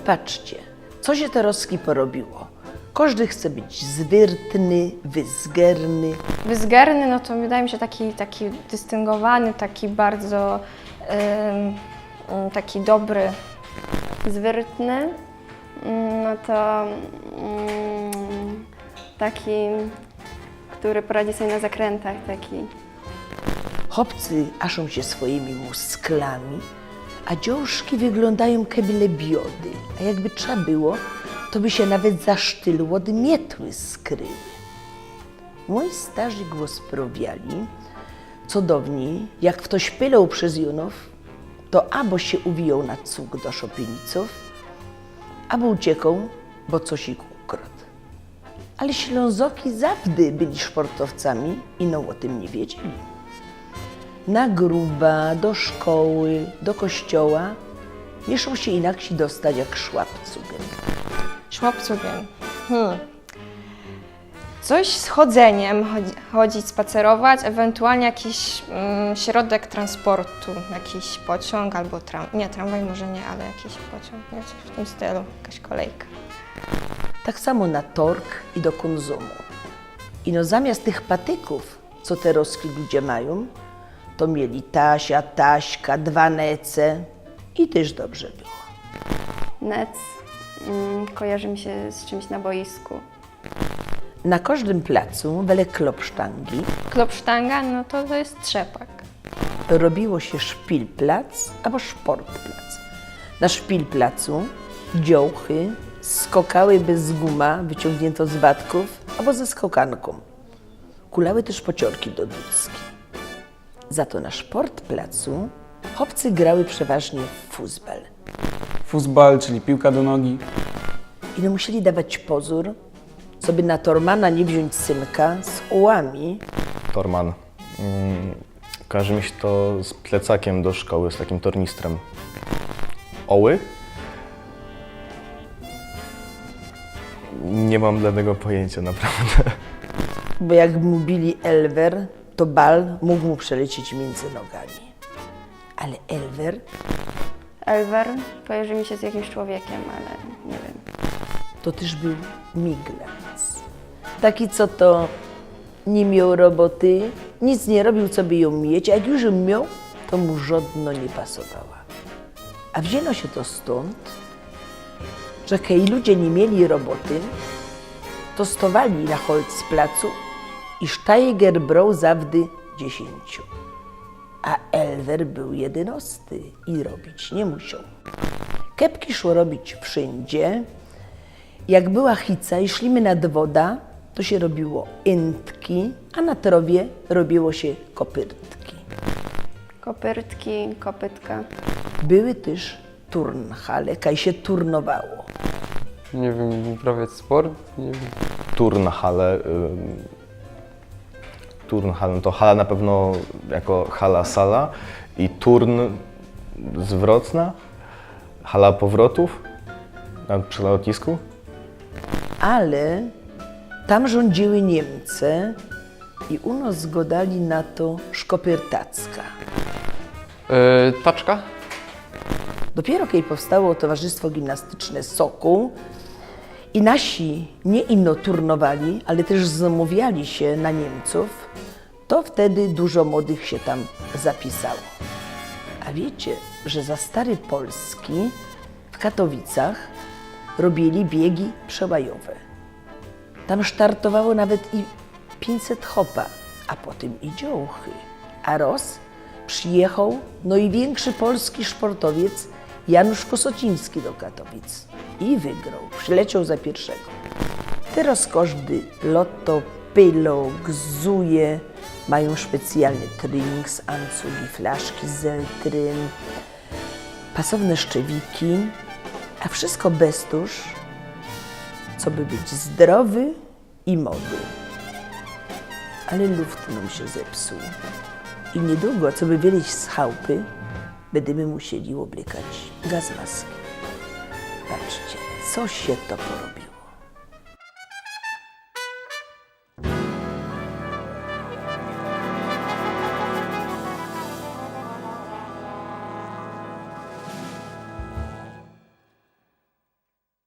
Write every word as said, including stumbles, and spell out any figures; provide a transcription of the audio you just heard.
Patrzcie, co sie terŏzki porobiło. Kożdy chce być zwyrtny, wyzgerny. Wyzgerny, no to wydaje mi się taki, taki dystyngowany, taki bardzo em, mm, taki dobry. Zwyrtny, mm, no to mm, taki, który poradzi sobie na zakrętach, taki. Chopcy aszą sie swojimi musklami, a dziołszki wyglōndajōm keby le biody, a jakby trza było, to by sie nawet za sztyl ôd mietły skryły. Mōj starzi gŏsprowiali, co downij, jak ftoś pyloł bez Junōw, to abo sie uwijoł na cug do Szopienicōw, abo uciekōł, bo coś ich ukradł. Ale Ślōnzoki zawdy byli szportowcami i no ô tym niy wiedzieli. Na gruba, do szkoły, do kościoła nie szło sie inaksi dostać jak szłapcugiem. Szłapcugiem. Hmm. Coś z chodzeniem, chodzi- chodzić, spacerować, ewentualnie jakiś mm, środek transportu, jakiś pociąg albo tram, nie, tramwaj może nie, ale jakiś pociąg, nie, coś w tym stylu, jakaś kolejka. Tak samo na torg i do kōnsumu. Ino zamiast tych patykōw, co terŏzki ludzie majōm, to mieli tasia, taśka, dwa nece i tyż dobrze było. Nec mm, kojarzy mi się z czymś na boisku. Na kożdym placu wele klopsztangi. Klopsztanga, no to, to jest trzepak. Robiło sie szpilplac abo szportplac. Na szpilplacu dziołchy skokały bez guma wyciōngniynto z batków abo ze skokōnkōm. Kulały tyż pociorki do ducki. Za to na szportplacu chopcy grały przeważnie w fuzbal. Fuzbal, czyli piłka do nogi. I no musieli dawać pozōr, coby na tormana niy wziōńć synka z ôłami. Torman. Mm, kojarzy mi się to z plecakiem do szkoły, z takim tornistrem. Oły? Nie mam dla tego pojęcia, naprawdę. Bo jak mu bili Elwer, to bal mōg mu przelecieć miyndzy nogami. Ale Elwer Elwer kojarzy mi się z jakimś człowiekiem, ale nie wiem. to tyż bōł miglanc. Taki, co to niy mioł roboty, nic niy robiōł, coby jōm mieć, a jak już jōm mioł, to mu żodno niy pasowała. A wziyno sie to stōnd, że kej ludzie niy mieli roboty, to stowali na Holzplacu i sztajger broł zawdy dziesiyńciu. A Elwer bōł jedynŏsty i robić niy musioł. Kepki szło robić wszyndzie. Jak była hica i szli my nad woda, to sie robiło yntki, a na trŏwie robiło sie kopyrtki. Kopyrtki, kopytka. Były tyż turnhale, kaj sie turnowało. Nie wiem, uprawiać sport? Nie wiem. Turnhale. Ym, turnhale, no to hala na pewno jako hala, sala i turn zwrotna, hala powrotów na, przy lotnisku. Ale tam rządziły Niymce i u nŏs godali na to szkopyrtacka. E, taczka? Dopiero kej powstało Towarzystwo Gimnastyczne Sokōł i nasi niy ino turnowali, ale tyż zamŏwiali sie na Niymcōw, to wtedy dużo młodych sie tam zapisało. A wiycie, że za starej Polski w Katowicach robiyli biegi przełajowe. Tam startowało nawet i piyńćset chopa, a potym i dziołchy. A roz przijechoł nojwiynkszy polski szportowiec Janusz Kosociński do Katowic i wygroł. Przilecioł za piyrszego. Teroz kożdy loto, pylŏ, gzuje, majōm specjalny trening z ancugi, flaszki z zeltryn, pasowne szczewiki, a wszysko bez tōż, coby być zdrowy i mody. Ale luft nōm sie zepsuł. I niydługo, coby wylyź z chałpy, bydymy musieli ôblykać gazmaski. Patrzcie, co sie to porobi.